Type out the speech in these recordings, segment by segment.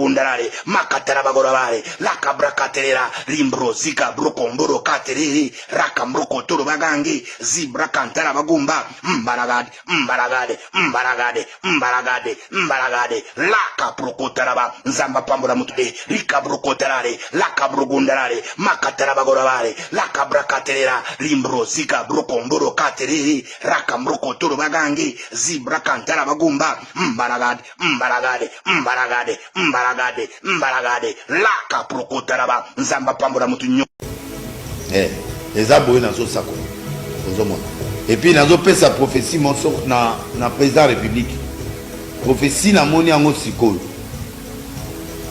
lakabrugundalale makatarabagorabale lakabrakaterera limbrozika brukomboro katerere rakambrokotoro bagange zibrakantara bagumba mbaragade mbaragade mbaragade mbaragade mbaragade lakaprokotaraba nzambe apambola moto te likabrokotarare lakabrogundarare makatarabagorabare lakabrakaterera limbrozika brokomboro katerere rakambrokotoro bagange zibrakantara bagumba mbaragade mbaragade mbaragade mbaragade mbaragade lakaprokotaraba nzambe apambola moto nyo Eh, eza boye nazosakola ozomona epuis nazopesa prophetie moso na, na président république prophetie namoni yango sikoyo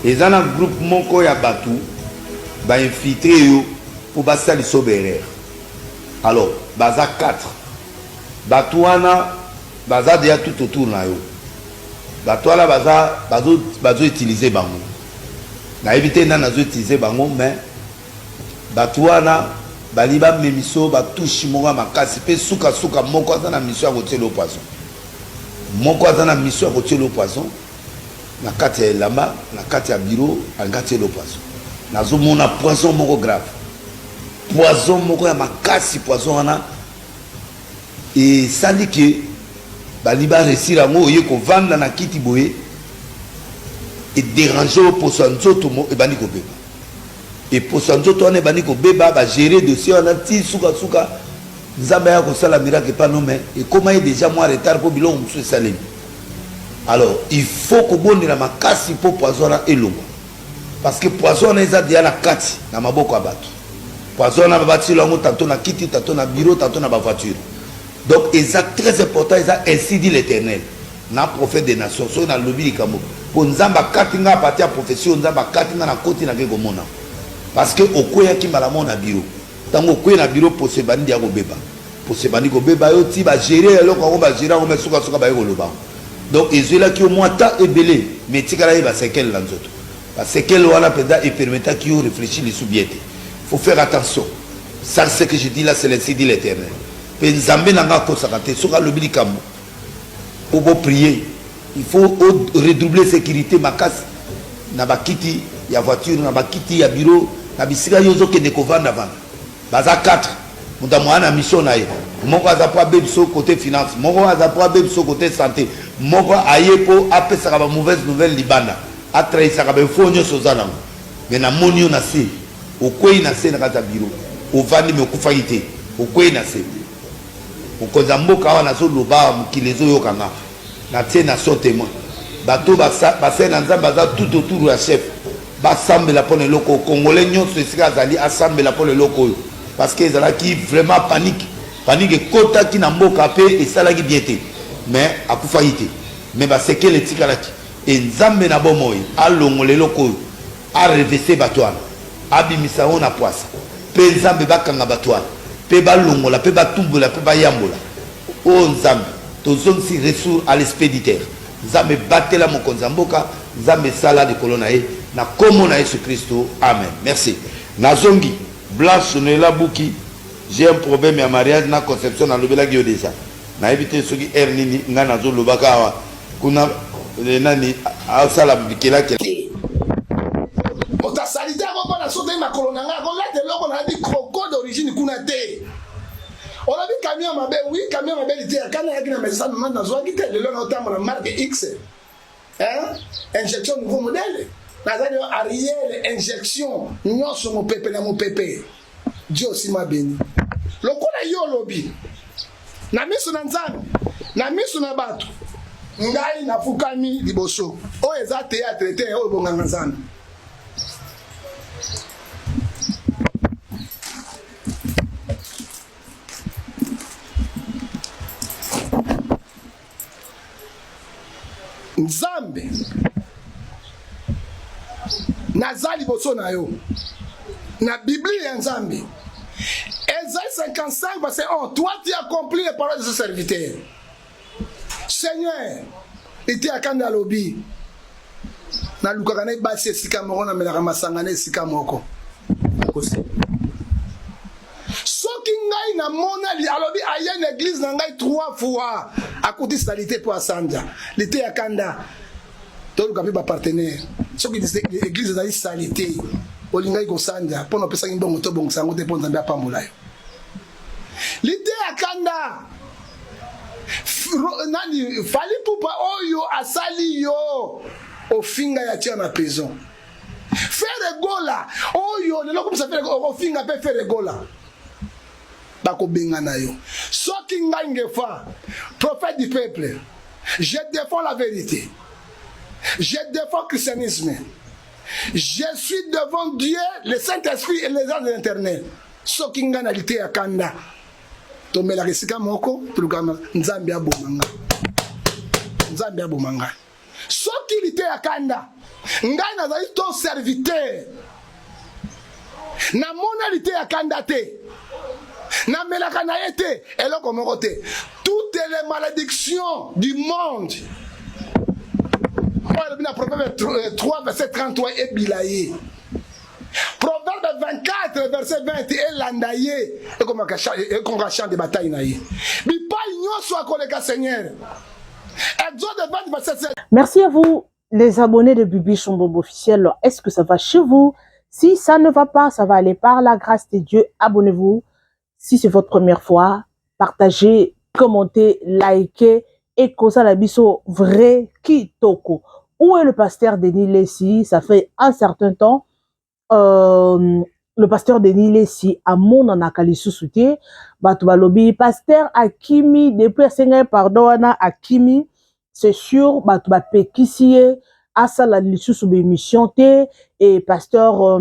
eza na groupe moko ya bato bainfiltre yo mpo basalisa yo baerreur alors baza 4 bato wana baza deja tout autour na yo bato wana baza bazo utilize bango nayebi te nani azo utilize bango mais bato wana bali bamemiso batushe moko ya makasi mpe sukasuka moko aza na mission ya kotiela yo poison moko aza na mission ya kotiela yo poison na kati ya elamba na kati ya bureau alingi atiela yo poison nazomona poison moko grave poison moko ya makasi poison wana esali ke balingi baresir yango oye kovanda na kiti boye ederange oyo poso ya nzoto ebandi kobeba eposo ya nzoto wana ebandi kobeba bagere dossier wana ti sukasuka nzambe aya kosala miracle epa no mais ekoma ye déjà mwa retard mpo biloko mosusu esalemi alors il faut kobondela makasi mpo poison wana elongwa parce que poison wana eza deja na kati na maboko ya bato poison wana babatilo yango tanto na kiti tanto na bureau tanto na bavoiture donc eza très important eza ainsi dit l'éternel na prophète des nations soki nalobi likambo mpo nzambe akati nga apati ya prophétie oyo nzambe akati nga nakoti nake komona parce que okweyaki mbala moko na bureau ntango okwei na bureau poso ebandi ya kobeba poso ebandi kobeba yo ti bagere eloko yango bagere yango me sukasuka baye koloba yango donc ezwelaki yo mwa temps ebele mais etikala ye basekele na nzoto basekele wana mpenza epermetaki yo réfléchir lisu bien te faut faire attention ça ce que je dis là c'est l'ainsi dit l'éternel mpe nzambe na nga akosaka te soki alobi likambo po boprier il faut redoubler sécurité makasi na bakiti ya voiture na bakiti ya bureau na bisika yo ozokende kovanda vanda baza 4 moto amoya na mission na ye moko aza mpo abebiso côté finance moko aza mpo abebiso côté santé moko aye mpo apesaka ba mauvaise nouvelle libanda atrahisaka bainfo nyonso oza nango me namoni yo na se okwei na se na kati ya bureau ovandi me okufaki te okwei na se mokonzi ya mboka awa nazoloba awa mokili ezoyoka nga natie nation témoin bato basali na nzambe aza tout autour ya chef basambela mpo na eloko oyo congolais nyonso esika azali asambela mpo na eloko oyo parce que ezalaki vraiment panique panique ekotaki na mboka mpe esalaki bien te mais akufaki te mais basekele etikalaki e nzambe na bomoi alongola eloko oyo arevese bato wana abimisa yango na pwasa mpe nzambe bakanga bato wana mpe balongola mpe batumbola mpe bayambola oyo nzambe tozongisi retour à l'expéditeur nzambe batela mokonzi ya mboka nzambe esala likolo na ye na nkombo na yesu kristo amen merci nazongi blanche noela buki j'ai un problème ya mariage na conception nalobelaki yo déjà nayebi te soki heure nini ngai nazolobaka awa kuna eh, nani asala bikelakela moto asali te akopona soki makolo na ngai akolata eloko nayebi croco d'origine kuna te olobi camion mabe wi camion mabe liteya kani ayaki na mesa mama nazwaki te lelo naotambola marque x hein? Injection nouveau modèle nazali yo arrière injection nyonso mopepe na mopepe Dieu aussi m'a béni lokola yo olobi na miso na nzambe na miso na bato ngai nafukami liboso oyo eza théâtre te oyo bonganga nzambe Nzambe, naza liboso na yo na Biblia ya Nzambe. Esaïe 55 verset 11, toi tu accomplis les paroles de ce serviteur. Seigneur, liteya kanda alobi nalukaka na basi esika moko namelaka masanga na esika moko soki ngai namona alobi aye na eglise na ngai trois fois akuti salite mpo asanja liteya kanda. Toluka mpe bapartenaire. Soki église ezali saleté, olingaki kosanja mpo na opesaki mbongo, tobongisa yango te mpo Nzambe apambola yo. Liteya Kanda, nani Fally Ipupa oyo asali yo ofinga ya tia na prison. Ferre Gola oyo lelo komisa Ferre, okofinga mpe Ferre Gola, bakobengana yo. Soki ngai Ngefa, prophète du peuple, je défends la vérité, je défends christianisme, je suis devant Dieu le Saint-Esprit et les anges de l'Éternel. Soki ngai na Liteya Kanda tomelaka esika moko, tolukaka Nzambe aboma nga, Nzambe aboma ngai. Soki Liteya Kanda, ngai nazali ton serviteur, namona Liteya Kanda te, namelaka na ye te, eloko moko te. Toutes les malédictions du monde oyo alobi na Proverbe 3 verset 33 ebila ye, Proverbe 24 verset 20 elanda ye, ekomaka champ de bataille na ye bipai nyonso akoleka. Seigneur, Exode 20 verset 7. Merci à vous, les abonnés de Bibi Chombobo officiel. Est-ce que ça va chez vous? Si ça ne va pas, ça va aller par la grâce de Dieu. Abonnez-vous. Si c'est votre première fois, partagez, commentez, likez et la biso vrai kitoko. Où est le pasteur Denis Lessi? Ça fait un certain temps. Le pasteur Denis Lessi amonanaka lisusu te. Bato balobi pasteur akimi depuis asengai pardon wana, akimi. C'est sûr, bato bapekisi ye asala lisusu baémission te. Et pasteur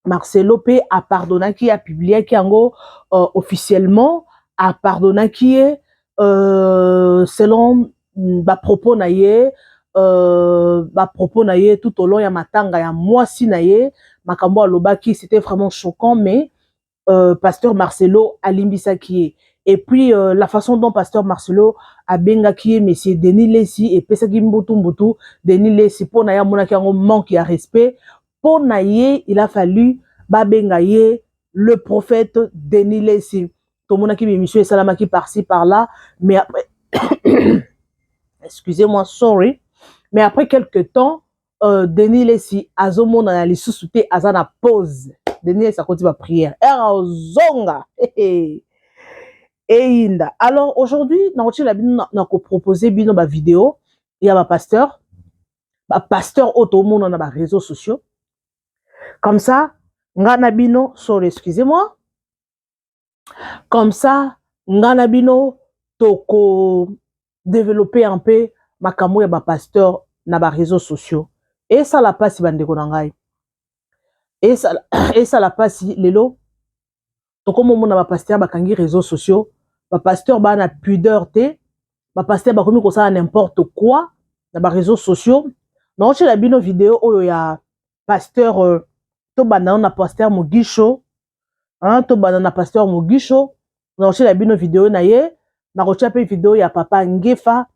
Marcelo mpe apardonaki, apubliaki yango officiellement, apardonaki ye selon bapropos na ye, bapropos na ye tout au long ya matanga ya mwasi na ye. Makambo alobaki, c'était vraiment choquant, mais pasteur Marcelo alimbisaki ye. Et puis la façon dont pasteur Marcelo abengaki ye monsieur Denis Lessi epesaki mbutu mbutu. Denis Lessi, mpo na ye, amonaki yango manque ya respect mpo na ye. Il a fallu babenga ye le prophète Denis Lessi. Tomonaki bémission esalamaki par-ci par-là, mais après, excusez-moi, sorry, mais après quelque temps, Denis Lessi azomonana lisusu te, aza na pause. Denis Lessi akoti baprière ere ozonga eyinda. Alors aujourd'hui, nakotiela bino, na kopropose bino bavideo ya bapasteur, bapasteur oyo tomona na baréseaux sociaux. Comme ça nga na bino, sorry, excusez-moi, comme ça nga na bino toko développer un peu makambo ya bapasteur na baréseaux sociaux. Esala mpasi, bandeko na ngai, esala mpasi. Lelo tokomomona bapasteur bakangi réseaux sociaux, bapasteur baa na pudeur te, bapasteur bakomi kosala n'importe quoi na baréseaux sociaux. Naotiela bino video oyo ya pasteur, tobanda na pasteur Mogisho, hein, tobanda na pasteur Mogisho. Naotiela bino video na ye, nakotia mpe video ya papa Ngefa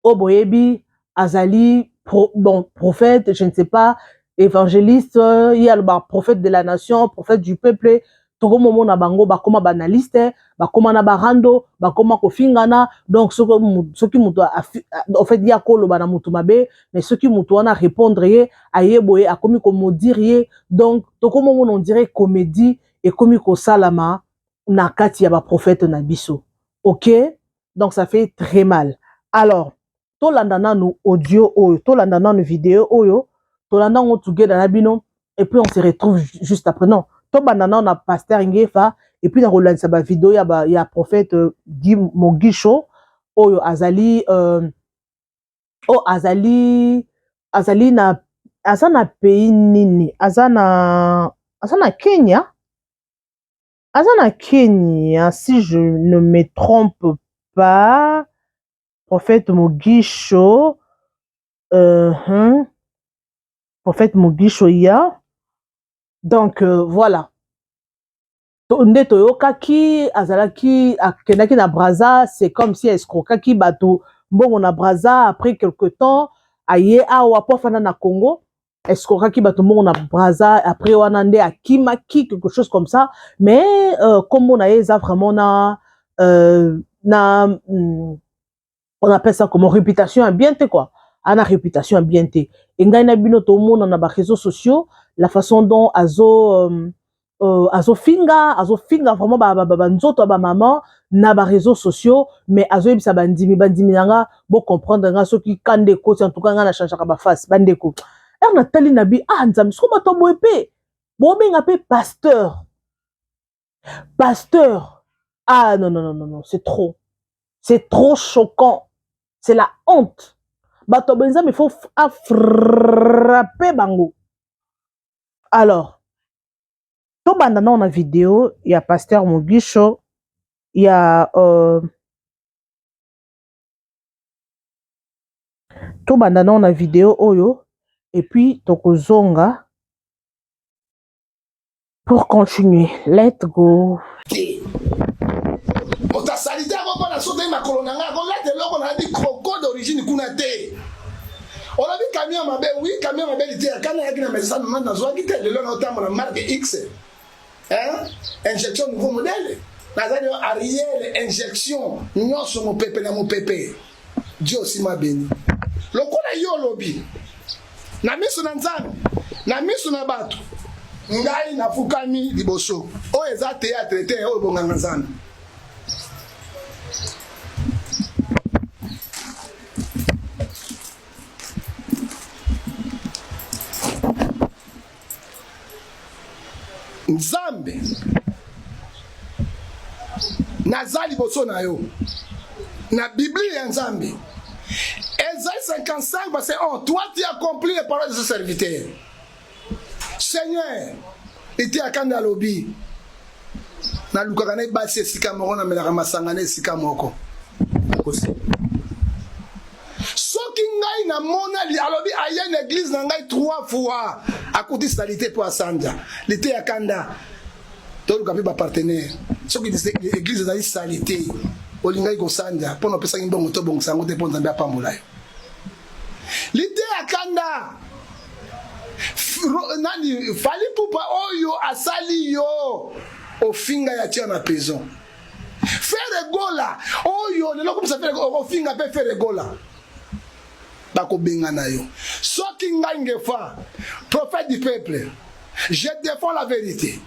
oyo boyebi azali bon, prophète, je ne sais pas, évangéliste, ye alobaka prophète de la nation, prophète du peuple. Tokomomona bango bakóma baanalyste, bakóma na barando, bakóma kofingana. Donc soki moto, en fait, ye akoloba na moto mabe, mais soki moto wana répondre ye, aye boye, akomi komaudire ye. Donc tokomomona, on dirait comédie ekomi kosalama na kati ya baprophète na biso. Ok, donc ça fait très mal. Alors tolanda nanu audio oyo, tolanda nanu video oyo, tolanda yango together na bino et puis on se retrouve juste après. Non, tobanda nano na pasteur Ngefa et puis na kolandisa bavideo ya prophète Guy Mogisho oyo azali oyo azali na, aza na pays nini? Aza na Kenya, aza na Kenya si je ne me trompe pas, prophète Mogisho. Prophète Mogisho ya, donc voilà, nde toyokaki azalaki, akendaki na Braza, c'est comme si escrokaki bato mbongo na Braza. Après quelque temps aye awa po afanda na Congo, escrokaki bato mbongo na Braza, après wana nde akimaki, quelque chose comme ça. Mais kombo na ye eza vraiment na on appelle ça comment, réputation ya bien te quoi. Ana réputation ya bien te. E ngai na bino tomona na ba réseaux sociaux la façon dont azo azofinga azofinga vraiment ba, ba, ba, ba nzoto ya ba maman na ba réseaux sociaux, mais azoyebisa bandimi bandimi na nga bo comprendre nga soki kanda ekoti. En tout cas nga na changeaka ba face. Bandeko, ere natali na bi ah Nzambe, soko bato boye mpe bobenga mpe pasteur, pasteur. Ah non, non, non, non, non, c'est trop, c'est trop choquant, c'est la honte. Bato boye, Nzambe, il faut afrapper bango. Alors tobanda nao na video ya pasteur Mogisho ya tobanda nao na video oyo et puis tokozonga pour continuer. Let's go. Te, moto asali te, akokona so te. Makolo na ngai akolata eloko nalati croco d'origine kuna te. Olobi camion mabe, oui, camion mabe. Liteya kana ayaki na mesano nani nazwaki te. Lelo naotambola marque X, hein? Injection nouveau modèle, nazali arrière injection nyonso, mopepe na mopepe. Dieu aussi m'a béni. Lokola yo olobi, na miso na Nzambe, na miso na bato, ngai nafukami liboso. Oyo eza théâtre te, oyo bonganga Nzambe. Nzambe, naza liboso na yo na Biblia ya Nzambe, Esaïe 55 verset 11: toi, tu accomplis les paroles de ce serviteur. Seigneur, ete akanda alobi nalukaka na basi esika moko, namelaka masanga na esika moko. Soki ngai namona, alobi aye na église na ngai trois fois, akuti saleté mpo asanja. Lite ya kanda, toluka mpe bapartenaire. Soki église ezali saleté, olingaki kosanja mpo na opesaki mbongo, tobongisa yango te mpo Nzambe apambola yo. Lite ya kanda, nani Fally Ipupa oyo asali yo ofinga ya tia na prison. Ferre Gola oyo lelo komisa Ferre, okofinga mpe Ferre Gola, bakobengana yo. Soki ngai Ngefa, prophète du peuple, je défends la vérité,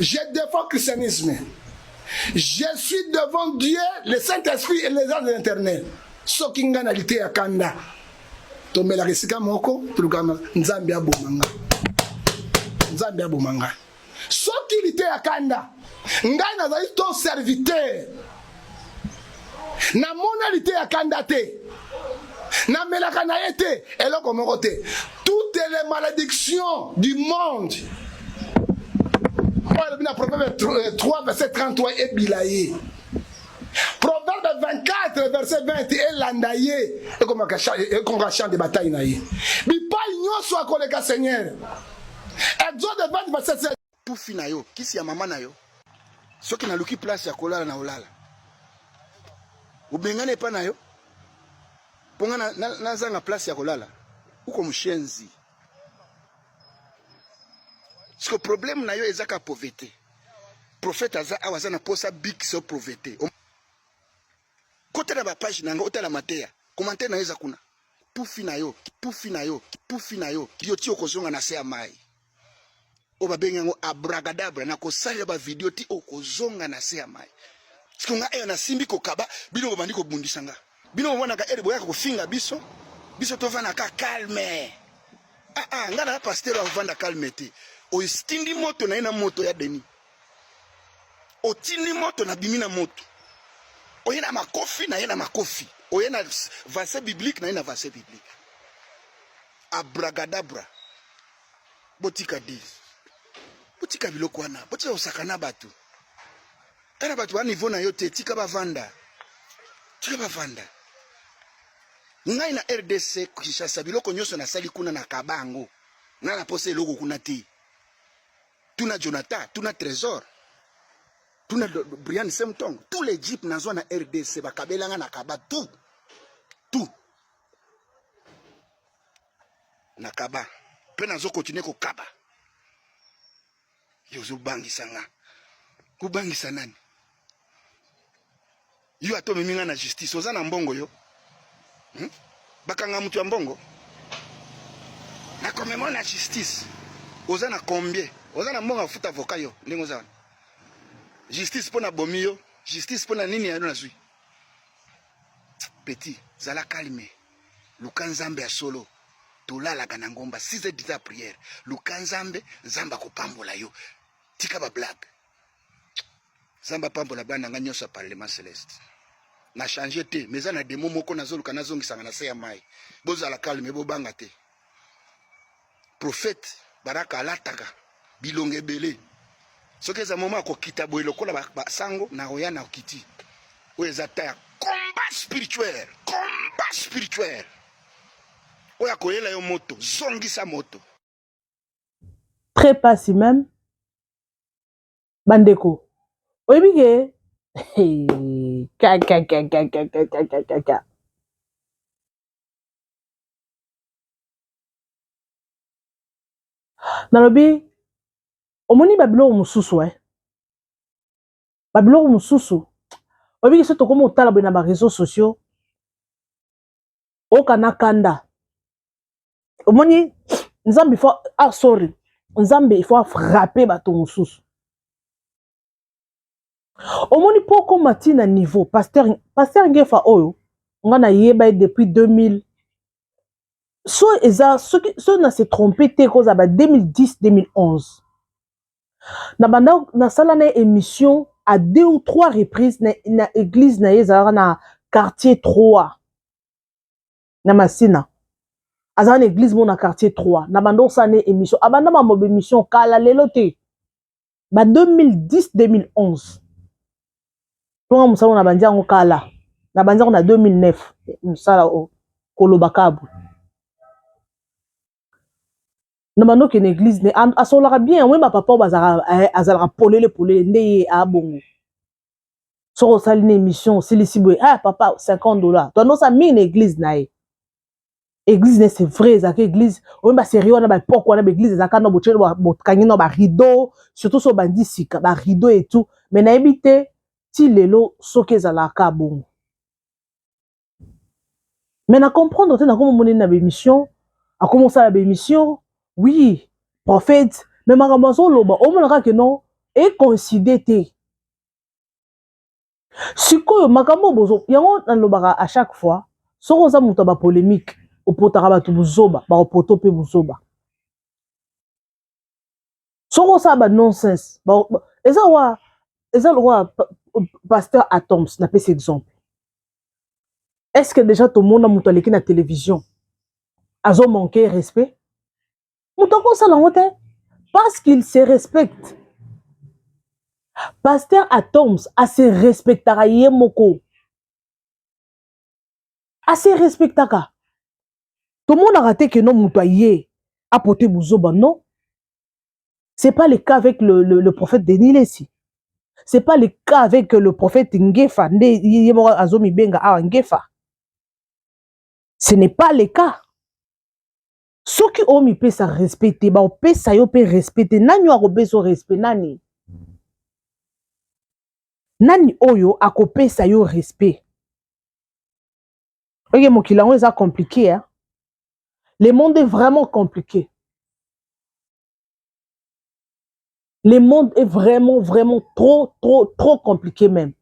je défends christianisme, je suis devant Dieu le Saint-Esprit et les anges de l'Éternel. Soki ngai na lite ya kanda tomelaka esika moko, tolukaka, Nzambe aboma nga, Nzambe aboma nga. Soki lite ya kanda, ngai nazali ton serviteur, namona lite ya kanda te, namelaka na ye te, eloko moko te. Toutes les malédictions du monde oyo alobi na Proverbe 3 verset 33 ebila ye, Proverbe 24 verset 20 elanda ye, ekomaka champ de bataille na ye bipai nyonso akoleka. Seigneur, Exode 20 verset 7. Tufi na yo, kisi ya mama na yo. Soki naluki place ya kolala na olala, obengani epa na yo mpo nga nazanga place ya kolala. Uko mshenzi. Siko problème na yo eza ka pauvreté. Prophète aza awa, aza na posa bikisa pauvreté. Kota na bapage na nga, otala mateya, commentaire na yo eza kuna. Tufi na yo, tufi na yo, tufi na yo. Yo ti okozonga na se ya mai oyo babengi yango abracadabra. Nakosalela bavideo ti okozonga na se ya mai. Siko nga eyo nasimbi kokaba, bino bobandi kobundisa nga. Bino bomonaka ere boyaka kofinga biso, biso tovandaka calme. Ah ah, nga na pasteur avanda calme te. Otindi moto na ye na moto ya Denis, otindi moto na bimi na moto, oye na makofi na ye na makofi, oye na verset biblique na ye na verset biblique. Abracadabra, botika di, botika biloko wana, botika kosaka na bato. Tala, bato ba niveau na yo te, tika bavanda, tika bavanda. Ngai na RDC Kinshasa, biloko nyonso nasali kuna na kabango, ngai naposa eloko kuna te. Tuna Jonathan, tuna Trésor, tuna Brian Semtong, tous les jeeps nazwa na RDC bakabelanga na kaba tout tout na kaba mpe nazokontinue kokaba. Yo ozobangisa nga, kobangisa nani? Yo ata omemi nga na justice, oza na mbongo yo, Bakanga mutu ya mbongo na komema na justice. Oza na combien? Oza na mbongo ya futa avocat yo ndenge oza wana. Justice mpo na bomi yo, justice mpo na nini ya nazwi. Petit, zala calme. Luka Nzambe ya solo. Tolalaka na ngomba 6 heures du temps prière. Luka Nzambe, Nzambe akopambola yo. Tika ba blague. Nzambe apambola bana nga nyonso ya parlement celeste. Na changer te, mais eza na demo moko nazoluka nazongisanga na se ya mai. Bozala calme, bobanga te. Prophète Baraka alataka bilongo ebele. Soki eza moment akokita boye lokola basango ba nakoya na okiti. Oyo eza ta ya combat spirituel, combat spirituel. Oyo akoyela yo moto, zongisa moto. Très pasi même. Bandeko, oyebi ke kakakakakakakakaka. Nalobi omoni ba biloko mosusu eh. Ba biloko mosusu oyebi ke soki tokomi kotala boye na ba réseaux sociaux oyoka na kanda omoni nzambe il faut ah sorry nzambe il faut afrappe bato mosusu omoni mpo okoma ti na niveau pasteur pasteur ngefa oyo nga nayeba ye depuis 2000 so eza soki so na se trompe te ekozala ba 2010 2011 na banda nasala na ye émission à deux ou trois reprises na, na église na ye ezalaka na quartier 3 na masina azala na église moko na quartier 3 na banda osala na ye émission abanda mambo ba émission kala lelo te ba 2010 2011 mponga mosala na bandi yango kala na bandi yango na 2009 mosala koloba kabu na bandi okende église ne asololaka bien omoni bapapa oyo bazalaka eh, azalaka polele polele nde ye abongo soki osali na émission osilisi boye ah papa 50 dollars toanda osala mingi na église na ye église ne c'est vrai ezalaka église oyo baserie wana baepoke wana baeglise ezalaka na botyeli bokangi na barideau surtout so obandi sika barideau et tout mais nayebi te ti lelo soki ezalaka bongo mais na comprendre te nakoma omoneli na baémission akoma osala baémission oui prophète mais makambo azoloba omona kaka ke non ecoïncide te sikoyo makambo bozo yango nalobaka à chaque fois soki oza moto ya bapolémique opotaka bato buzoba bakopoto mpe buzoba soki osala ba nonsense eza wa eza lokola pasteur atoms napesi exemple est ce que déjà tomona moto aleki na télévision azo manquer respect moto akosala yango te parce qu'il se respecte pasteur atoms ase respectaka ye moko ase respectaka tomonaka te ke no moto aye apote buzoba non c'est pas le cas avec le, le, le prophète Denis Lessi c'est pas le cas avec le prophète Ngefa nde ye moko azomibenga awa Ngefa ce n'est pas le cas soki omipesa respect te baopesa yo mpe respect te nani oyo akopesa yo respect nani nani oyo akopesa yo respect oke mokili yango eza compliqué hein? Le monde est vraiment compliqué. Le monde est vraiment, vraiment trop, trop, trop compliqué même.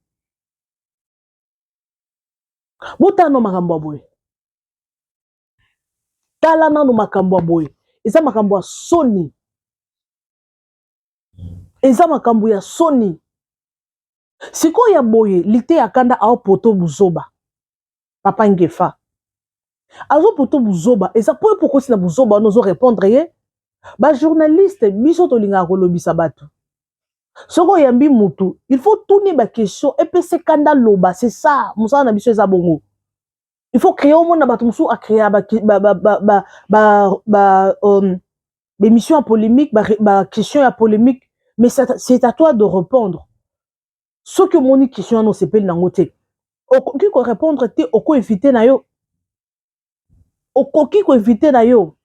Botala nano makambo ya boye. Tala nano makambo ya boye. Eza makambo ya soni. Eza makambo ya soni. Sikoyo ya boye liteya kanda aopoto buzoba. Papa Ngefa azopoto buzoba eza po epo okosi na buzoba wana ozo répondre ye ba journaliste biso tolingaka kolobisa bato soki oyambi mutu il faut tuni ba question epese kanda loba c'est ça mosala na biso eza bongo il faut créer omona bato mosusu acréa ba, ba, ba, ba, ba, ba, ba, um, émission ya polémique ba, ba question ya polémique mais c'est à toi de répondre soki omoni question wana osepeli nango te okoki korépondre te okoevite na yo okoki koevite na yo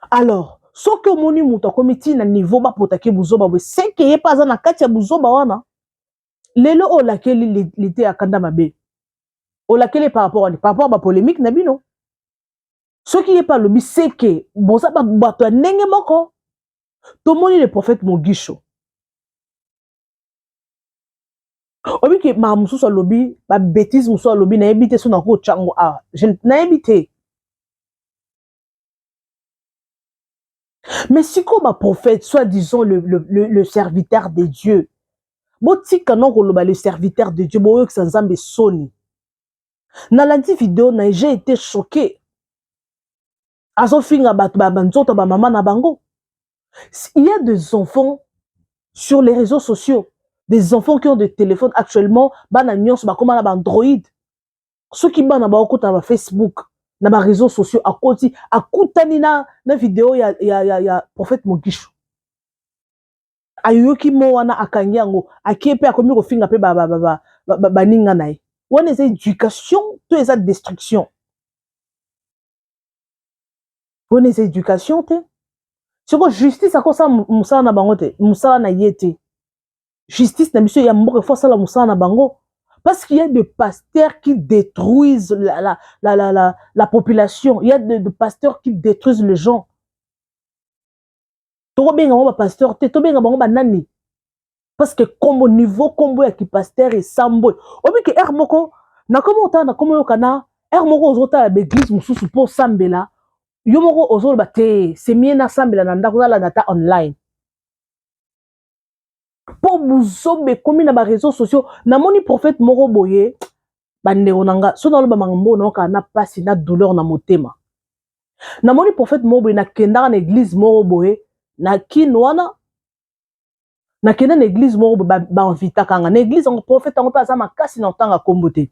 alors soki omoni moto akomi ti na niveau bapotaki buzoba boye seke ye mpe aza na kati ya buzoba wana lelo oyo olakeli lite ya kanda mabe. Olakeli par rapport ani? Par rapport ba polémique na bino. Soki ye pe alobi seke boza bato ya ndenge moko. Tomoni le prophète Mogisho. Oyebi ke makambo mosusu alobi, ba bêtises mosusu alobi, nayebi te so nakoki kotya yango awa. Nayebi te. Mais sikoyo ba prophète, soit disant le serviteur de Dieu, botika non koloba le serviteur de Dieu, boyokisa Nzambe soni. Nalandi video na ye, j'ai été choqué. Azofinga bato ba nzoto ba mama na bango. Il y a des enfants sur les réseaux sociaux, des enfants qui ont des téléphones actuellement, bana nyonso bakoma na ba Android. Soki bana bakota na ba Facebook, na ba réseaux sociaux, akoti akutani na video ya prophète Mogisho. Ayoki mo wana, akangi yango, akie mpe akomi kofinga mpe baninga na ye. Wana eza éducation to eza destruction? Wana eza éducation te. Siko justice akosala mosala na bango te, mosala na ye te. Justice na biso ya mboka efo asala mosala na bango, parce qu'il y a des pasteurs qui détruisent la population. Il y a des pasteurs qui détruisent les gens. Tokobenga bango bapasteur te, tobenga bango banani? Parce que kombo, niveau kombo ya kipasteur esambo. Oyebi ke heure moko nakoma otala, nakoma oyoka na heure moko ozotala baeglise mosusu mpo osambela, yo moko ozoloba te, c'est mieux nasambela na ndako, nalanda ata online, mpo buzoba ekomi na bareseau sociaux. Namoni prophète moko boye, bandeko na nga, so naloba makambo naokaka na pasi na douleur na motema. Namoni prophète moko boye, nakendaka na église moko boye na Kino wana, nakende na église moko boye, bainvitaka nga na église yango. Prophète yango mpe aza makasi na ntanga nkombo te,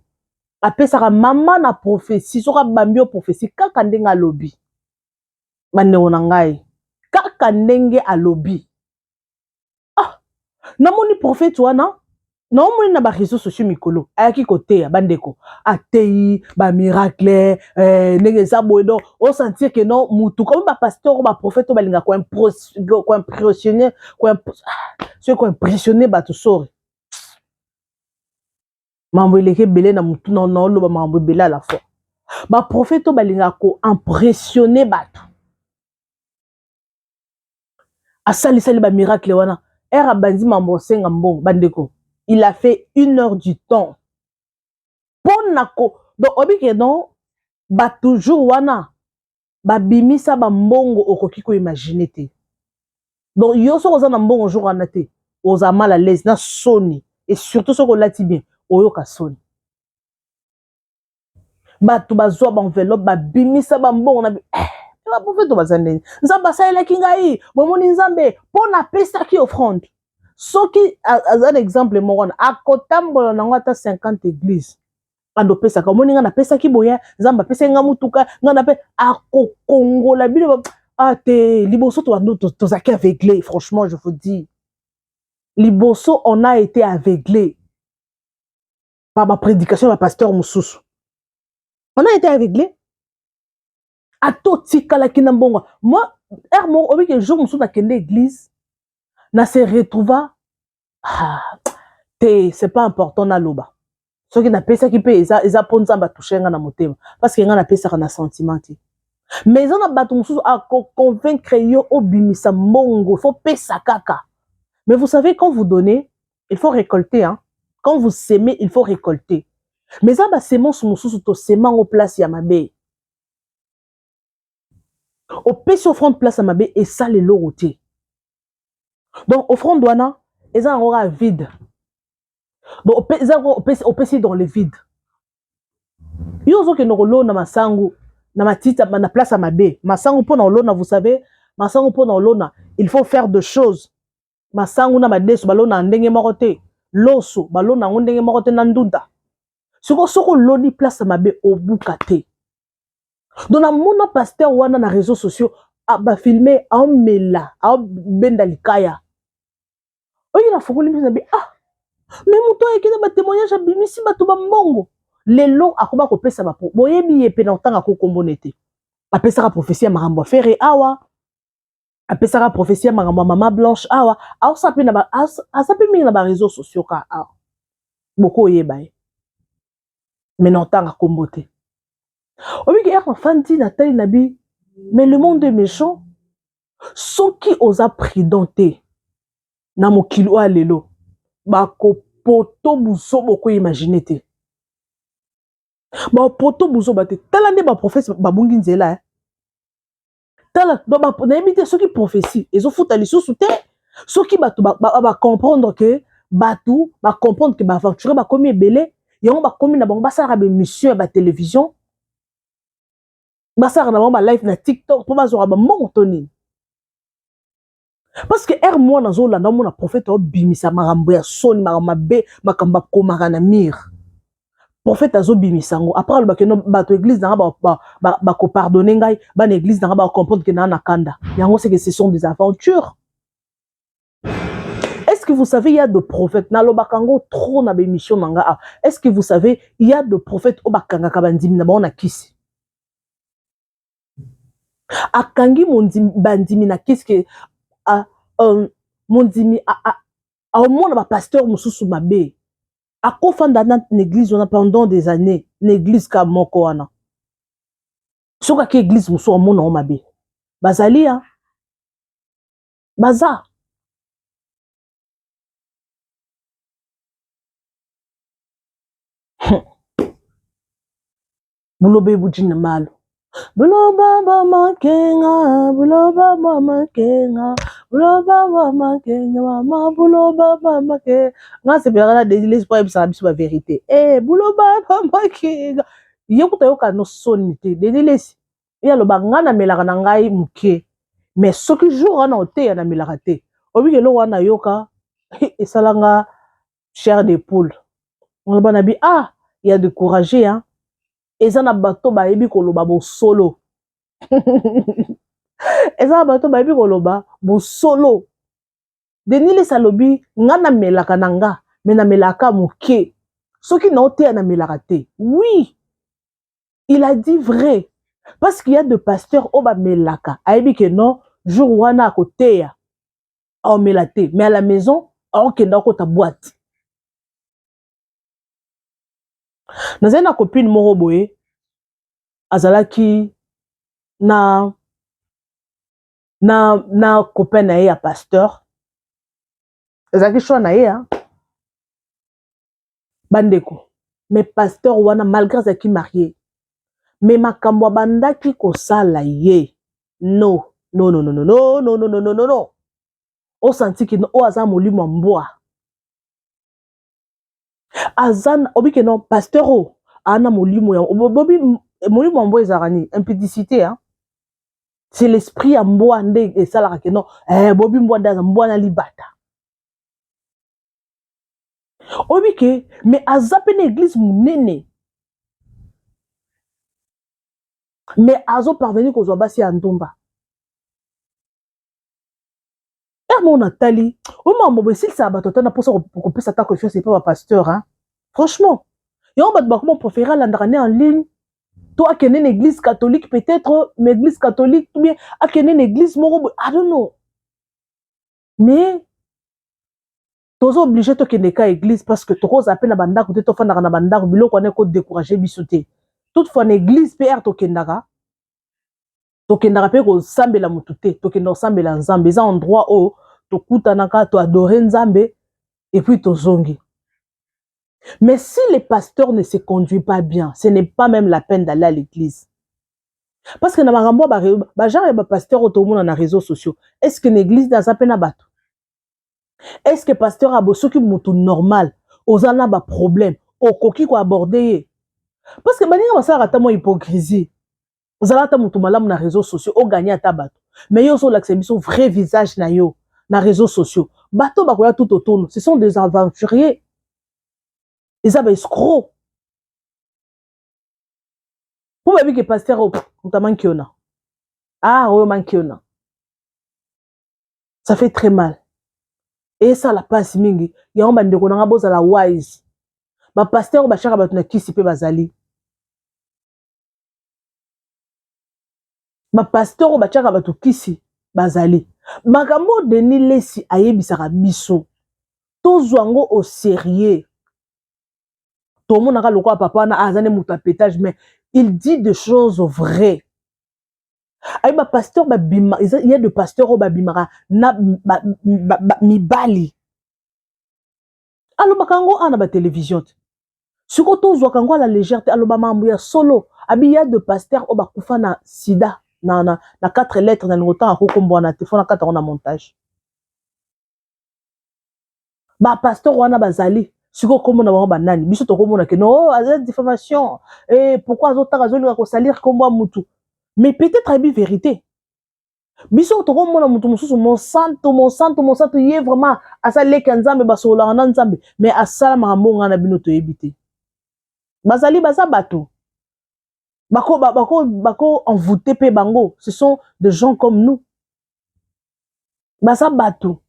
apesaka mama na prophétie. Soki abambi yo prophétie, kaka ndenge alobi, bandeko na ngai, kaka ndenge alobi. Ah, namoni prophète wana, naomoni na bareseau sociaux mikolo ayaki koteya, bandeko, ateyi bamiracle ndenge eza boye. Donc osentir ke non, mutu comme bapasteur oyo, baprophète oyo balingaka koimpressionner, soki koimpressionner bato, sori, mambo eleki ebele na mutu, naoloba makambo ebele à la fois. Baprophète oyo balingaka koimpressionner bato, asalisali bamiracle wana, ere abandi mambo osenga mbongo, bandeko, il a fait 1 heure du temps mpona ko. Donc oyebi ke non, bato jour wana babimisa bambongo okoki koimaginer te. Donc yo soki oza na mbongo jour wana te, oza mal à l'aise na soni, et surtout soki olati bien, oyoka soni. Bato bazwa baenveloppe, babimisa bambongo na eh, baprofete baza ndenge Nzambe asalelaki ngai, bomoni Nzambe mpo napesaki offrande. Soki aza na exemple moko wana, akotambola nango ata 50 église, ando opesaka, omoni ngai napesaki boye, Nzambe apesaki ngai mutuka, ngai nape akokongola bino. Ah te, liboso tobando tozalaki aveuglé. Franchement, je vous dis, liboso on a été aveuglé par baprédication ya bapasteur mosusu. On a été aveuglé. Ata otikalaki na mbongo, moi heure moko obiki, jour mosusu nakende église, na se retrouva, ah, te, c'est pas important naloba. Soki napesaki mpe eza mpo Nzambe atouche nga na motema, parce que nga napesaka na sentiment te. Mais eza na bato mosusu akoconvaincre yo obimisa mbongo, faut pesa kaka. Mais vous savez, quand vous donnez, il faut récolter, hein? Quand vous semez, il faut récolter. Mais eza basemence mosusu tosema yango place ya mabe. Opesi offrande place ya mabe, esala eloko te. Donc offrande wana eza yango kaka vide. Donc eza opesi dans le vide. Yo ozokende kolona masangu na matita na place ya mabe. Masangu mpona kolona, vous savez, masangu mpona kolona, il faut faire de choses. Masangu na madeso balona na ndenge moko te, loso balona yango ndenge moko te na ndunda. Sikoyo soki oloni place ya mabe, obuka te. Donc namona pasteur wana na réseaux sociaux, bafilme aomela, aobenda likaya. Oyo nafungoli miso na bi, ah, mais moto ayeki na batémoignage, abimisi bato bambongo, lelo akoba kopesa bapo. Boyebi ye mpe na kotanga kokombona ete apesaka prophétie ya makambo ya Ferre awa, apesaka prophétie ya makambo ya Mama Blanche awa, aosa mpe aza mpe mingi na bareseau sociaux ka awa, boko oyeba ye. Mais na otanga kombo te. Obiki ere nafandi natali na bi, mais le monde est méchant. Soki oza prudent te na mokili oyo ya lelo, bakopoto buzoba oko imagine te. Bapoto buzoba te. Tala nde ba prophète babungi nzela eh. Tala nayebi te soki prophétie ezofuta lisusu te, soki bato ba comprendre que bato ba comprendre que ba aventurier bakomi ebele, yango bakomi na bango basalaka ba émission ya ba télévision, basalaka na bango ba live na TikTok mpo bazwaka ba mbongo to nini. Parce que heure mwana azolanda omona prophète obimisa makambo ya soni, makambo mabe, makambo akomaka na mire, prophète azobimisa yango. Après alobaki no bato église nanga bakopardonne ngai, bana église nanga bacomprendre ke naa na kanda yango. C'est que ce sont des aventures. Est-ce que vous savez, il y a de prophètes, nalobaka yango trop na bémission na nga. Est-ce que vous savez, il y a de prophètes oyo bakangaka bandimi na bango na kisi? Akangi bandimi na kisi ke mondimi aomona bapasteur mosusu mabe, akofanda na église wana pendant des années, na église ka moko wana. Soki ake église mosusu, amona ngo mabe. Bazali ya baza buloba ebujina malo, buloba bamakenga, buloba bamakenga, buloba bamakenga, mama, buloba bamakenga. Nga sepelaka na Denis Lessie po ayebisaka biso bavérité. E buloba bamakenga, ye kuta yoka no soni te. Denis Lessie ye aloba: nga namelaka na ngai moke, mais soki jour wana oteya, namelaka te. Obiki eloko wana yoka esalanga chair de poule. Oloba na bi ah, ya découragé hein. Eza na bato bayebi koloba bosolo, eza na bato bayebi koloba bosolo. Denis Lessie alobi: nga namelaka na nga, mais namelaka moke, soki naoteya namelaka te. Oui, il a dit vrai, parce qu'il y a de pasteurs oyo bamelaka, ayebi ke non, jour wana akoteya aomela te, mais à la maison aokenda akota boîte. Nazali na copine moko boye, azalaki na copain na ye ya pasteur. Ezalaki choix na ye hein? Bandeko, mais pasteur wana, malgré azalaki marié, mais makambo abandaki kosala ye, no no no no no no no no no no no no, osanti ke oyo aza molimo ya mbwa. Aza obike non, pasteur oyo aa na molimo ya bobi. Molimo ya mbwa ezalaka nini? Impudicité hein? C'est l'esprit ya mbwa nde esalaka ke non, bobi mbwa nde aza mbwa na libata. Oyebi ke mais aza mpe na église monene, mais azoparvenir kozwa basi ya ndumba. Ere moko natali oyo makambo boye, esilisaka bato ata na mposa kopesa ata confiance epa bapasteur hein? Franchement, yango bato bakoma préféré alandaka nde en ligne to akende na église catholique peut-être, mais église catholique ou bien akende na église moko boye, I don't know. Mais toza obligé tokende ka église parce que tokozala mpe na bandako te, tofandaka na bandako, biloko wana ekodécourage biso te. Toutefois na église mpe ere tokendaka, tokendaka mpe kosambela motu te, tokenda kosambela Nzambe. Eza endroit oyo tokutanaka, toadore Nzambe et puis tozongi. Mais si le pasteur ne se conduit pas bien, ce n'est pas même la peine d'aller à l'église, parce que na makambo bagenre ya bapasteur oyo tomona na réseaux sociaux, est ce que na église naza mpe na bato? Est ce que pasteur abo, soki motu normal oza na baproblème, okoki koaborde ye? Parce que baninga basalaka ata mwa hypocrisie. Ozala ata motu malamu na réseaux sociaux, oganye ata bato, mais yo ozolakisa biso vrai visage na yo na réseaux sociaux. Bato bakoya tout autour, ce sont des aventuriers, eza baescroc, mpo bayebi ke pasteur oyo moto amankiona, ah, oyo mankiona. Ça fait très mal, esala mpasi mingi. Yango bandeko na nga, bozala wise. Bapasteur oyo batiaka bato na kisi mpe bazali, bapasteur oyo batiaka bato kisi bazali. Makambo Denis Lessie ayebisaka biso, tozwa yango au sérieux. Tomonaka lokola papa wana aza nde moto ya petage, mais il dit des choses vraies. Ayi ba pasteur babima, il y a de pasteurs oyo babimaka na ba, ba, ba, mibali. Alobaka yango awa na ba télévision te. Sikoyo tozwaka yango à la légère te, aloba makambo ya solo. Abi ya de pasteur oyo bakufa na sida na quatre lettres na lingo ntanga kokombo wana te, fo na kata yango na montage. Ba pasteur wana bazali sikoyo kombo na bango banani? Biso tokomona ke no, oh, aza diffamation eh, pourquoi azotanga, azolinga kosalir kombo ya mutu? Mais peut-être ayebi vérité. Biso tokomona mutu mosusu mosantu, mosantu, mosantu, ye vraiment aza leki ya Nzambe, basololaka na Nzambe, mais asala makambo ngai na bino toyebi te. Bazali, baza bato bako bako bako envoûter mpe bango. Ce sont des gens comme nous, baza bato.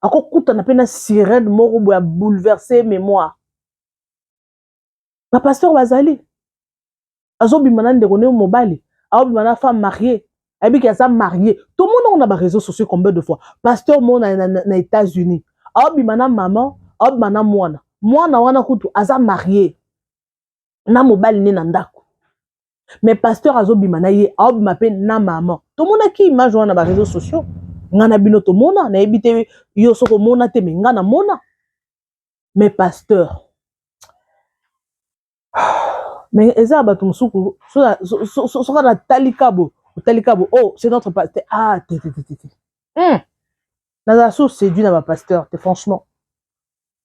Akokutana mpe na sirène moko boye, abouleverse mémoire. Bapasteur bazali, azobima na ndeko nde mobali, aobima na femme mariée, ayebiki aza marié. Tomona ngo na baréseaux sociaux combien de fois, pasteur moko na États-Unis aobima na mama, aobima na mwana. Mwana wana kutu aza marié na mobali nde na ndako, mais pasteur azobima na ye, aobima mpe na mama. Tomonaki image wana na baréseaux sociaux, ngai na bino tomona. Nayebi te yo soki omona te, mais ngai namona. Mais pasteur, mais eza ya bato mosuku. Soki natali kabo, otali kabo, oh, c'est notre pasteur. Ah, te te te te te, nazala so séduit na bapasteur te, franchement.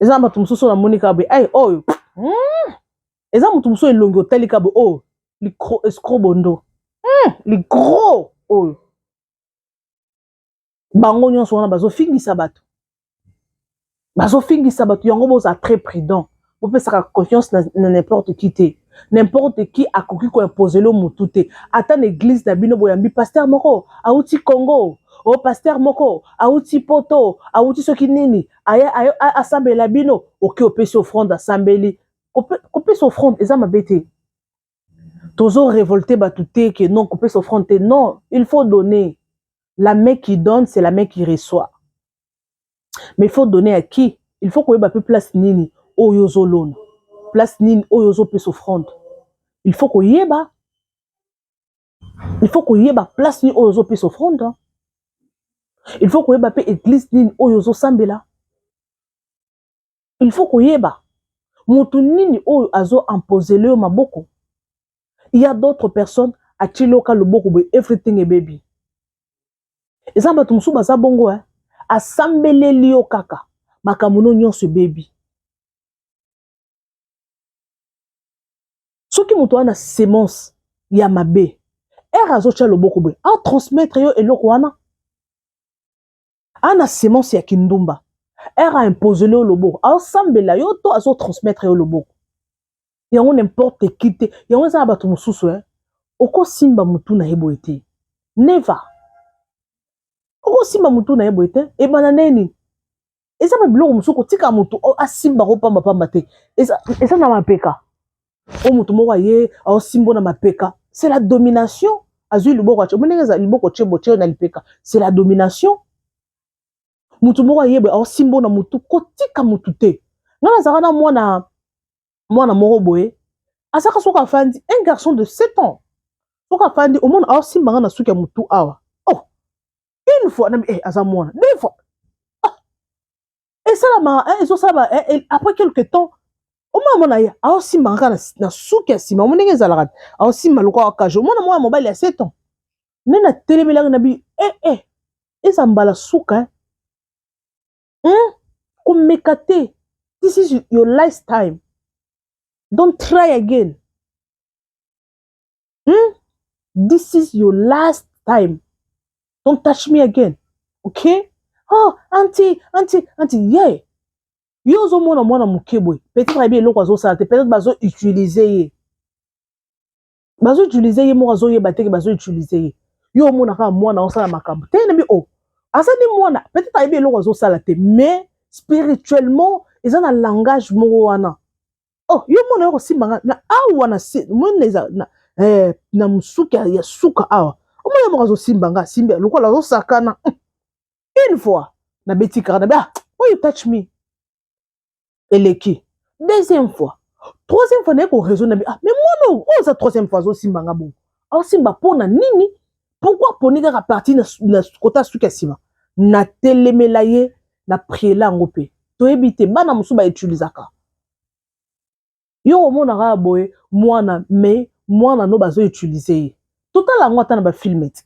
Eza na bato mosusu namoni kaka boye, ay oyo, Eza moto mosusu elongi, otali kaka boye, oyo escroc bondo, licro oyo. Bango nyonso wana bazofingisa bato, bazofingisa bato. Yango bozala très prudent, bopesaka confiance na n'importe qui te. N'importe qui akoki koimposer motu te. Ata na église na bino, boyambi pasteur moko awuti Congo, o pasteur moko awuti Poto, awuti soki nini, aya asambela bino, oke opesi offrande, asambeli. Kopesa offrande eza mabe te. Tozo révolter bato te ke non, kopesa offrande te. Non, il faut donner. La main qui donne, c'est la main qui reçoit. Mais il faut donner à qui? Il faut koyeba mpe place nini oyo ozolona, place nini oyo ozopesa offrande. Il faut koyeba, il faut koyeba place nini oyo ozopesa offrande. Il faut koyeba mpe église nini oyo ozosambela. Il faut koyeba motu nini oyo azo imposer yo maboko. Il y a d'autres personnes, atiloka loboko boye, everything ebebi. Eza bato mosusu baza bongo, eh? Asambeleli yo kaka, makambo no nyonso ebebi. Soki moto wana semence ya mabe, ere azotya loboko boye, atransmettre yo eloko wana. Ana semence ya kindumba, ere aimposer yo loboko, aosambela yo to azotransmettre yo loboko. Yango n'importe qui te. Yango eza na bato mosusu, eh? Okosimba motu na ye boye te, never. Okosimba motu na ye boye te. Ebanda ndeni? Eza ba biloko mosusu kotika motu asimbako pambapamba te. Eza na mapeka oyo motu moko aye aosimbo na mapeka, c'est la domination. Azwi loboko, atie ndenge eza liboko, tie botie na lipeka, c'est la domination. Motu moko ayebe aosimbo na motu, kotika motu te. Ngai nazalaka na mwana moko boye, azalaka soki afandi, un garçon de 7 ans, soki afandi, omona aosimbanga na suki ya motu awa. Oh, une fois nabi, eh, aza mwana. Deux fois, ah, esalama, ezosalama. Eh, après quelque temps, omona mwana ye aosimbanga kaka na suki ya nsima. Omo ndenge ezalaka, aosimba lokola akaje. Omona mwana mobali ya 7 ans nde natelemelaki na bi, eh, eh, eza mbala suka, eh? Komeka te. This is your last time, don't try again, This is your last time, don't touch me again, okay? Oh, auntie, auntie, auntie, yeah. Yo ozomona mwana moke boye, peut-être ayebi eloko azosala te. Peut-être bazoutiliser ye, bazoutiliser ye moko, azoyeba teke bazoutiliser ye. Yo omona kaka mwana osala makambo te, nabi o aza nde mwana, peut-être ayebi eloko azosala te, mais spirituellement eza na langage moko wana. Oh, yo mona yo kosimbanga na awa na se, mona eza na mosuki ya suka awa. Omona moko azosimba nga, asimbi lokola azosakana. Une fois nabeti kaka, nabi, ah, why you touch me? Eleki. Deuxième fois, Troisième fois naye koraisonne ah, mais mwana oyo oza troisième fois azosimba nga bongo, aosimba mpo na nini? Pourquoi aponi kaka parti na, na kota suki ya nsima? Natelemela ye na priela yango mpe toyebi te. Bana mosusu bautilisaka yo, omonaka boye mwana, mais mwana no bazoutiliser ye. Totala yango ata na bafilms te,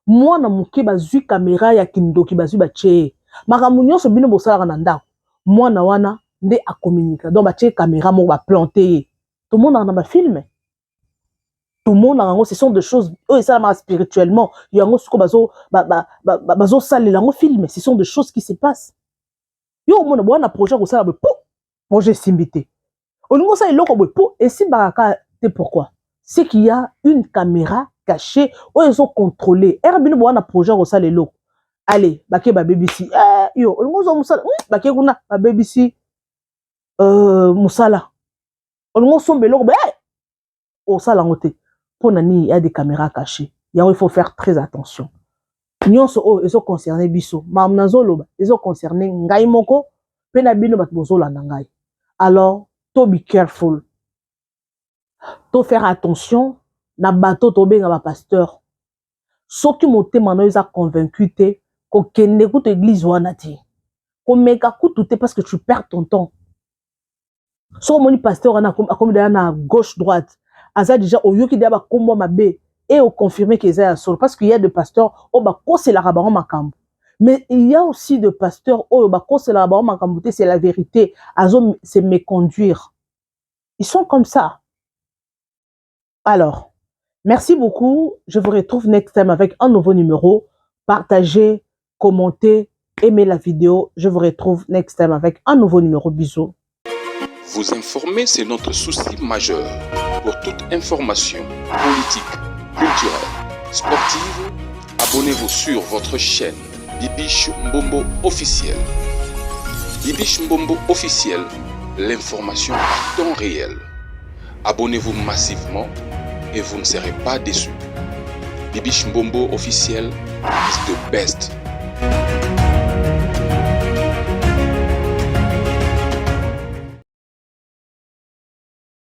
mwana moke bazwi caméra ya kindoki, bazwi batie ye makambo nyonso bino bosalaka na ndako. Mwana wana nde akomunika, donc batie caméra moko, baplante ye. Tomonaka na bafilms, tomonaka yango. Ce sont des choses oyo esalamaka spirituellement. Yango sikoyo bazosalela yango film. Ce sont des choses qui se passent. Yo omona bowana projet kosala boye, po projet esimbi te. Olingi osala eloko boye, po esimbaka kaka te. Pourquoi? C'est qu'il y a une caméra cachée oyo ezocontrôle ere bino bowana projet kosala eloko. Ale bake babebisi. Eh, yo olingi ozwa mosala, bake kuna babebisi mosala. Olingi osomba eloko boye, eh, osala yango te. Mpo na nini? Ya des caméras cachées. Yango il faut faire très attention. Nyonso oyo ezoconcerne biso, makambo nazoloba ezoconcerne ngai moko mpe na bino bato bozolanda ngai. Alors to be careful, to faire attention na bato tobenga bapasteur. Soki motema na yo eza convaincu te, kokende kutu église wana te, komeka kutu te, parce que tu perds ton temps. Soki omoni pasteur wana akomi deya na gauche droite, aza déjà, oyoki deya bakombo mabe et oconfirme ke eza ya solo, parce qu'il y a des pasteurs oyo bakoselaka bango makambo, mais il y a aussi des pasteurs oyo bakoselaka bango makambo te, c'est la vérité, azo se méconduire. Ils sont comme ça. Alors merci beaucoup, je vous retrouve next time avec un nouveau numéro. Partagez, commentez, aimez la vidéo. Je vous retrouve next time avec un nouveau numéro. Bisous. Vous informer, c'est notre souci majeur. Pour toute information politique, culturelle, sportive, abonnez-vous sur votre chaîne Bibiche Mbombo officiel. Bibiche Mbombo officiel, l'information à temps réel. Abonnez-vous massivement et vous ne serez pas déçus. Bibiche Mbombo officiel is the best.